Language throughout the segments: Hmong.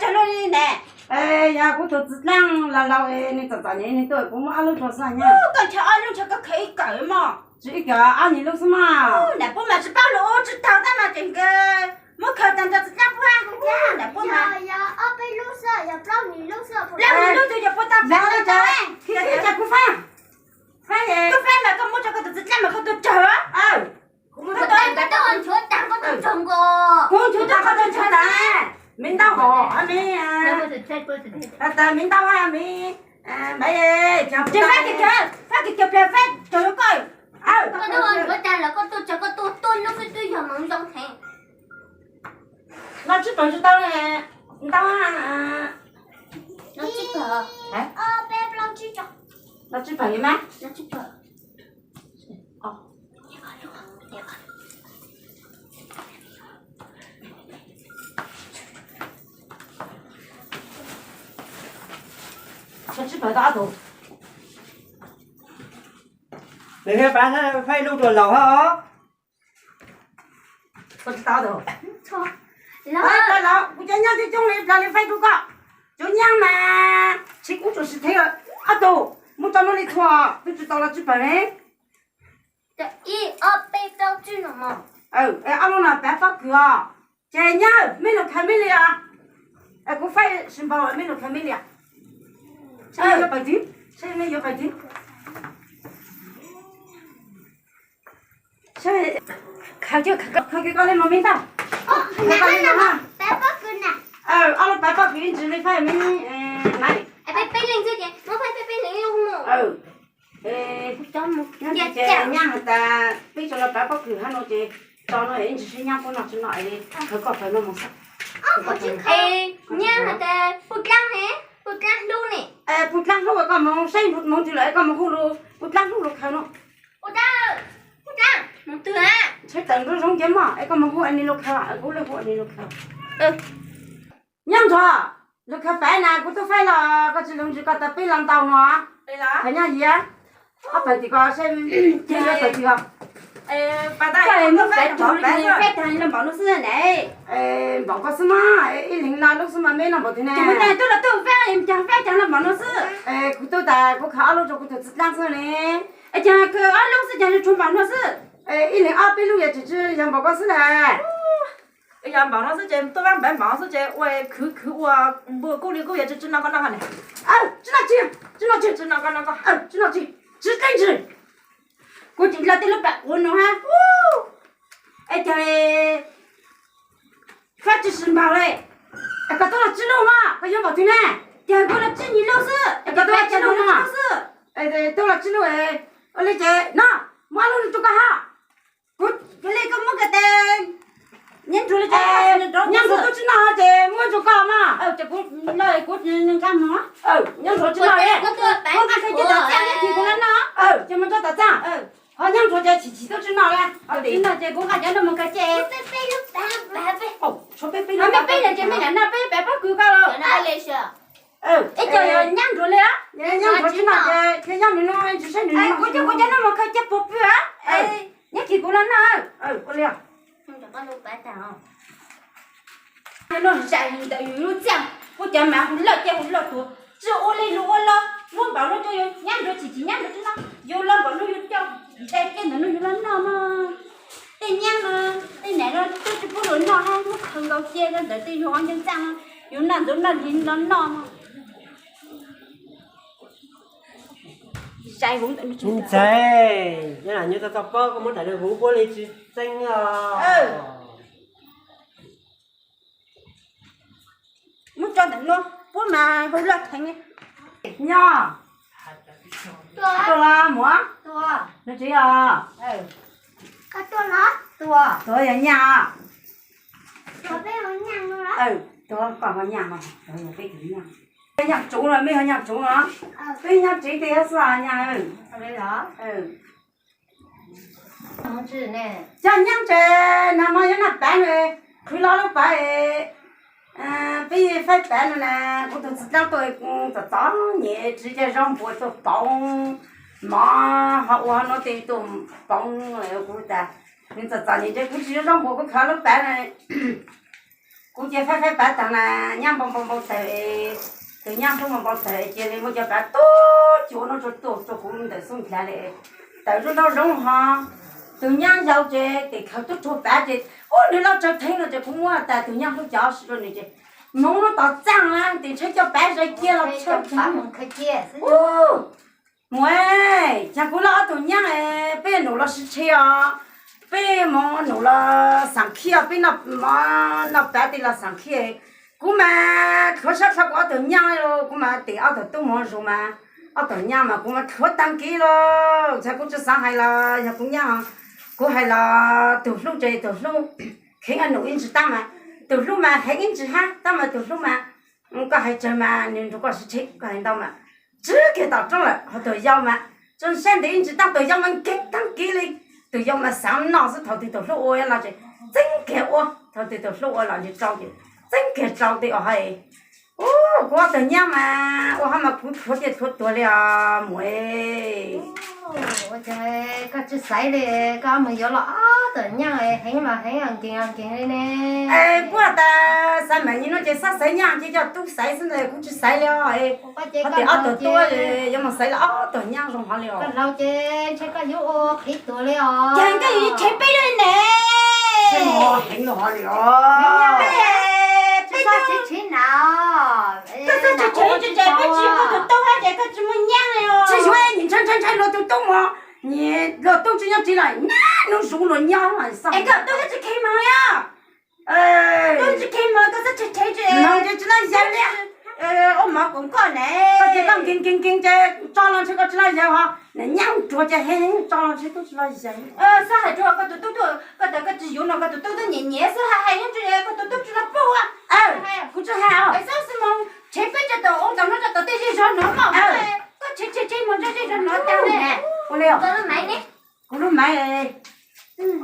tag luaj li ne. Yog kuv tus txiv dlaab laus laus es nws txom txom nyem nws tuaj kuv muab ob lub rau xwb nyab. Koj nrhiav ob lub nrhiav koj khaws ib kawm mog. Tsis ib kawm ob nyuag lub xwb mog. Nam puab mas tsis paub lus ub tsis taug tab mas tseem muab khaws tag nrho txiv dlaab puab. Nam puab mas plaub nyuag lub twg yog puab tau plaub nyuag lub. Khib khib cas kuv faib, faib, koj faib mas koj muab rau koj tus txiv dlaab mas koj tuaj tsawg. Kuv nchuav tag koj tuaj nchuav tag, kuv nchuav tag koj tuaj nchuav tag. Me ntau hov me, tas me ntau me, me, faib kiag, faib kiag pliag faib tsawg koj. Koj tuaj nchuav tag los koj tuaj tsawg koj tuaj tuaj lub twb yog moov zoo heev. Los tsib pawg tsis tau ne, ntau. Los tsib pawg, los tsib pawg li mas. Tsib pawg tau ob tug. Nws thiaj pab faib lub dua laus hab os. Koj tsis tau tus. Kuv cov nyaab coob coob li plaws li faib rau koj. Cov nyaab mas tsis kub tsuas sim thev ob tug, muab tso muab li txhua, twb tsis tau los tsib pawg ne. Ib ob peb plaub tsib no. Ob lub no pav pob kws os. Ces nyaab, mej lug khaws mej li os. Kuv faib sis npaug, mej lug khaws mej li os. Saib mej yuav pawg twg, saib mej yuav pawg twg. Khaws koj li mog me ntau. Ob lub pav pob kws ib ntsis li faib me. Nyaab has tas peb tso los pav pob kws hab no ces tso no ib ntsis seb nyaab puab noj tsis noj es khaws koj khaws no mus xwb. Nyaab has tas puj dlaab ne, puj dlaab hlub ne. Puj dlaab hlub koj mus saib moog twg lawm koj mus hu lug puj dlaab hlub lug khaws no. Tsheb tawm nruab zoov nce mog es koj mus hu es nws lug khaws, kuv lug hu es nws lug khaws. Nyob ntsuag, lug khaws pav na kuv tub faib los koj tsis lug ntsis koj tas peb los ntau no. Khaws nyob yias, ob pawg tim ko seb yuav pawg tim ko. Faib tag los npaum no xwb ne. Npaum koj xwb mas, ib leeg no lub xwb mas meb no npaum twg ne. Tub los tub faib, caag faib caag los npaum no xwb. Kuv tub tas kuv khaws ob lub rau kuv tus txiv dlaab xwb ne. Caag khaws ob lub xwb caag tshuav npaum no xwb. Ib leeg ob peb lub yog tsis tsi yog npaum koj xwb na. Yog npaum no xwb ces tub faib npaum no xwb ces ua khwv khwv ua npua kuj li kuj yog tsi tsi no koj noj ne. Tsi noj tsi, tsi noj tsi, tsi noj koj noj koj, tsi noj tsi, tsi qeeb ntsis. Kuv tseem lug tej lub pam quav no hab. Es caag faib tsi tsi npaum le. Es koj tub los tsib lub mas koj yuav npaum twg ne? Caag kuv los tsib nyuag lub xwb, es koj tub los tsib lub xwb. Tub los tsib lub, ua li ces no, muab ob lub rau koj hab. Kuv li koj muab koj tes nyaab ntsuag li, nyaab ntsuag tub tsi noj ces muab rau koj mas. Ces kuv nqa moog, nyaab ntsuag tsi noj li. Muab koj khaws ces tom txaaj, nyaab kis kuv los noj, ces mus rau tom txaaj. Ho nyaab ntsuag ces chim chim tub tsi noj li. Tsi noj ces kuv nqa cov no mus khaws ces. Tshuav peb peb lawm ces mej lam noj peb pam pob kws koj los. Ib co yog nyaab ntsuag li os. Nyaab ntsuag tsi noj ces thiaj nyob nws no tsi saib nws. Kuv coj kuv cov no mus khaws ces puas pw os. Nyaab kis kuv los noj. Ua li. Nws zais ntawm yus lub txiaj, kuv cov mas hu loj ces hu loj tuag, tsi ua li lug ua los muab npaum no rau yus, nyaab ntsuag chim chim nyaab ntsuag tsi noj, yus los npaum no yus coj zais kiag ntawm no yus los noj mog. Tej nyaab no, tej nam no twb tsi pub luag noj hab, muab khaws nkaus cia rau ntawm tej yus ob ncaag txaaj no, yus noj ntxuav noj lig los noj mog. Zais voov ntawm no. Ntxhais, nyob lam nyob tau tau pob koj muab daim no voov puab li tsi txeeb os. Muab tso ntawm no, puab mas hu loj kheev. Nyob. Tuaj los muam? Nug tsev os. Tuaj yog nyaj os. Tuaj koj ho nyaj os, peb nyaj tsuv los mej ho nyaj tsuv los. Peb nyob tsev teb xwb nyaj. Coj nyaab tsev nag hmo yuav noj pav na, khwv lo lub pav, peb faib pav no na, kuv tug txiv dlaab tuaj txom txom nyem tsi ca zaub npua tuaj poov mov ho ua nuav tej tuaj poov kuv tas, nws txom txom nyem ces kuv tsi yuav zaub npua kuv khaws lub pav na. Kuv ces faib faib pav taag na, nyab npau npau npau tawg, tus nyab hlub npau npau tawg, cia li muab cov pav tub cuav no rua tuaj rua kuv ntawm xub ntiag li. Tawm zoo nraug zoo hov, tus nyab yau ces tes khaws tub rua pav ces, ub, nws laj tsawg theeb no ces kuv muab tas tus nyab hlub cov si rua nws ces, moog lub tom txaaj na tes ntshai cov pav zais cia los tsawg theeb. Ub, muam, yog kuv laj ob tug nyab, peb num los sib tsheej os, peb moog num los xaam khib os, peb noj pav tes los xaam khib. Kuv mas txhua sab dlha kuv ob tug nyab, kuv mas tes ob tug tub moog zuj mas, ob tug nyab mas kuv mas txhua taag kev lawm, yog kuv tsi xaav hais los yog kuv nyab, kuv hais los tug hlub ces tug hlub kheev num ib ntsis tab mas, tug hlub mas heev ib ntsis hab tab mas tug hlub mas, koj hais tsawg mas nws nrug koj sib tsheej, koj hais ntau mas tsi kiag tom roob lawm. Ho tug yau mas tsi saib ntev ib ntsis tab tug yau mas nkeeg taag kev li. Tug yau mas xaav noj xwb, thaum twg tug hlub ua los ces txeeb kiag ua, thaum twg tug hlub ua los nws rau ces txeeb kiag rau tes os hais. Ub, kuv ob tug nyab mas ua hab mas kuv txhua tiaj txhua tuag li os muam. Ua cas koj tsi xaiv li, koj moog yuav los ob tug nyab heev mas heev nkeeg nkeeg li ne. Kuv has tas xaiv mas nyab no ces xav xaiv nyab ces coj tub xaiv xwb ntag, kuv tsi xaiv li os. Ho tes ob tug tub yuav moog xaiv los ob tug nyab zoo hov li os. Koj laus ces ntshe koj yuav ua qhiv tuag li os. Ces koj yuav tshev peb li ne. Heev lug hov li os. Peb tug tshev na. Koj txhob tshev tshev, koj tsis muaj tug tub hab ces koj tsis muaj nyab li os. Tsis yuav, nyias ntshai ntshai ntshai luag tug tub mog, nyias luag tub tsis nyob tsiv los nyab nub zuv luag nyob. Es koj tub koj tsis kheev moog os. Tub tsis kheev moog koj txhob tshev tshev, moog ces tsis laj yaig li. Ua mov koom koj ne. Koj ces koj nkeeg nkeeg nkeeg ces tso los ntshe koj tsis laj yaig hov, nyab ruag ces heev, tso los ntshe tub tsis laj yaig. Xav hais rua koj tug tub, koj tas koj tsis yuav no koj tug tub twb nyiam nyiam xwb, hais hais nyob ntsis koj tug tub tsis laj paub. Kuv tsis hais os. Xab xwb moog tshev peb tug tau ua ntau no rau tom tej zej zog no mog. Koj tshev tshev tshev moog rau zej zog no tag ne. Kuv lub maiv,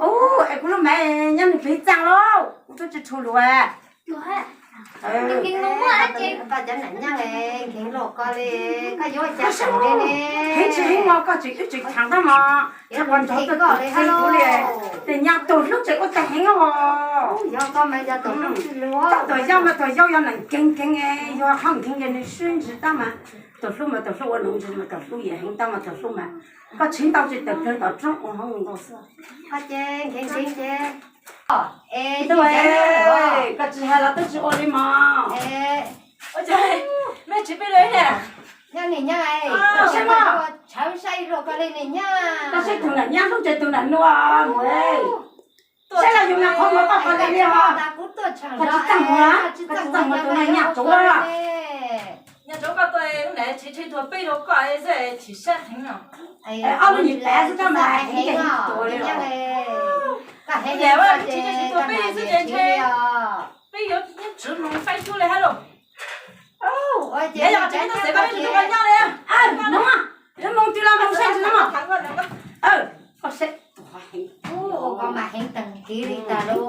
ub, es kuv lub maiv nyob nws plig txaaj lauj, kuv tub tsis tshua lug. Koj cov nam nyab nkeeg luaj koj li, koj yuav ua cas heev tsis heev no koj tseem wb tseem thaam tab mog, txhaj quas nrov tuaj tug txeeb kuv li. Tes nyab tug hlub tseem ua tag heev os. Tug yau mas tug yau yog nam nkeeg nkeeg, yog qhov nkeeg ces nws swb ntsis tab mas, tug hlub mas tug hlub ua nuav ntsis mas tug hlub yam heev tab mas tug hlub mas, koj tshev ntau ces tawm plawg tom roob ua hauv nkaus xwb. Koj tsis hais los tub tsis ua li mog. Koj saib tug nam nyab hlub ces tug nam nua mus. Saib los yus mas qhov muag koj qhov le li os. Koj tsis txaj muag, koj tsis txaj muag tus nyab tsuav. Nyab tsuav koj tuaj, tshev tshev tuag peb rau koj xwb chim siab heev no. Ob lub nyuag pav xwb tab mas heev ces tuag li os. Koj heev ces tuag peb xwb ces ntshe peb yuav tswv moog faib cub li hab lauj. Yog tsis peb tug xaiv koj peb tug tub nyob li. Yuav moog twg los moog saib ntsis no. Koj saib, koj mas heev taag kev li tas lauj.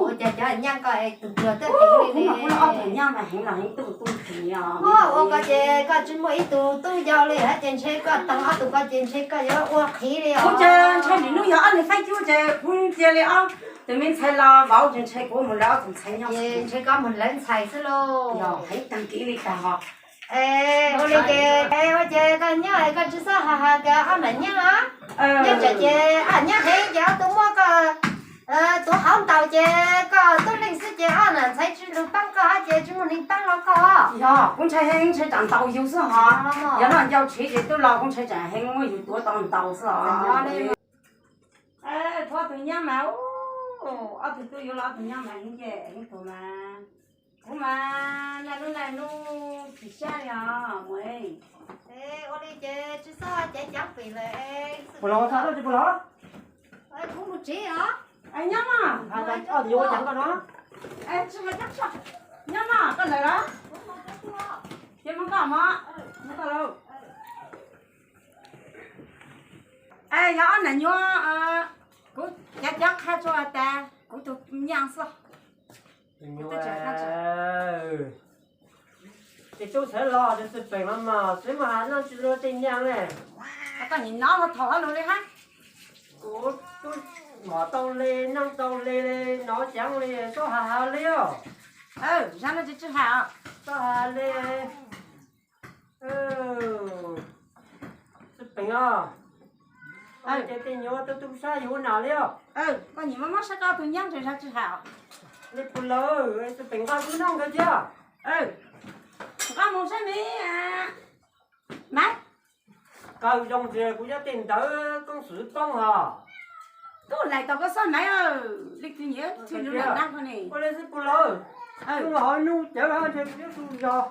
Ua cas cov nyab koj es tug pluag tuaj heev li. Kuv mas kuv ob tug nyab mas heev los heev tuaj tuaj heev os. Ua koj ces koj tsis muaj ib tug tub yau li hab ces ntshe koj taag ob tug ko ces ntshe koj yuav ua qhiv li os. Kuv ces ntshe nim hnub yog ob leeg faib cub ces kuv cia li ob tug me ntxhais los vauv ces ntshe kuv mus lawv ob tug ntxhais nyob. Ntshe koj mus lawv ntxhais xwb lauj. Yog heev taag kev li tas hos. Ua li ces, ua ces koj nyob es koj tsis txhob has has kag ob nam nyab os. Nyob tsam ces ob nam nyab heev ces ob tug muab koj tuav hauv ntaus ces koj tub leej xwb ces ob nam ntxhais tsis lug paab koj hab ces tsis muaj neeg paab los koj. Yog kuv ntshai heev ntshai tsam ntaus yug xwb hos. Yog noj ncau tshiv ces tub los kuv ntshai tsam heev muab yug tuav tau ntaus xwb os. Kuv ob tug nyab mas, ob tug tub yuav los ob tug nyab mas heev ces heev tug mas. Kuv mas naj nub naj nub chim siab li os mus. Ua li ces tsis txhob ceev ceev pem lawm. Puas los txog tsis puas los? Kuv mus tsev os. Nyob mas, ob tug yuav ua cas koj no? Tsis hais cov tshuaj, nyob mas koj ntawd los? Ces mus koj mog, mus koj lauj. Es yog ob nam nyuam, kuv cov cov qha tsuag tas kuv tus nyaj xwb. Ces tub txhawv los tes xwb pem mas mas xwb mas has noj tsis luag tej nyaj ne. Koj nim nov thaum hab lug li hab. Kuv tub mom tau le, noj tau le, nov ceev li, txhob has has li os. Zaj no tsis tsis hais os. Koj hais li, Xwb Peem os, ces tej nyuag tub tub sab yuav ua nas li os. Koj nyiam mob mob sab koj tus nyob ntshe zaj tsis hais os. Li puas lawm, Xwb Peem nqa kuv noj nkawd thiab. Nqa mus saib me, Maiv. Kaw zoo tias kuv cov tej ntawv koob xwm poob hos. Tub lais tau koj xob Maiv, leej twg nyiam txhij lub lawm nab ko ne. Ua li Xwb Peem lawm, hnub no ho hnub cawv ho ntshe kuv yuav tsis zog.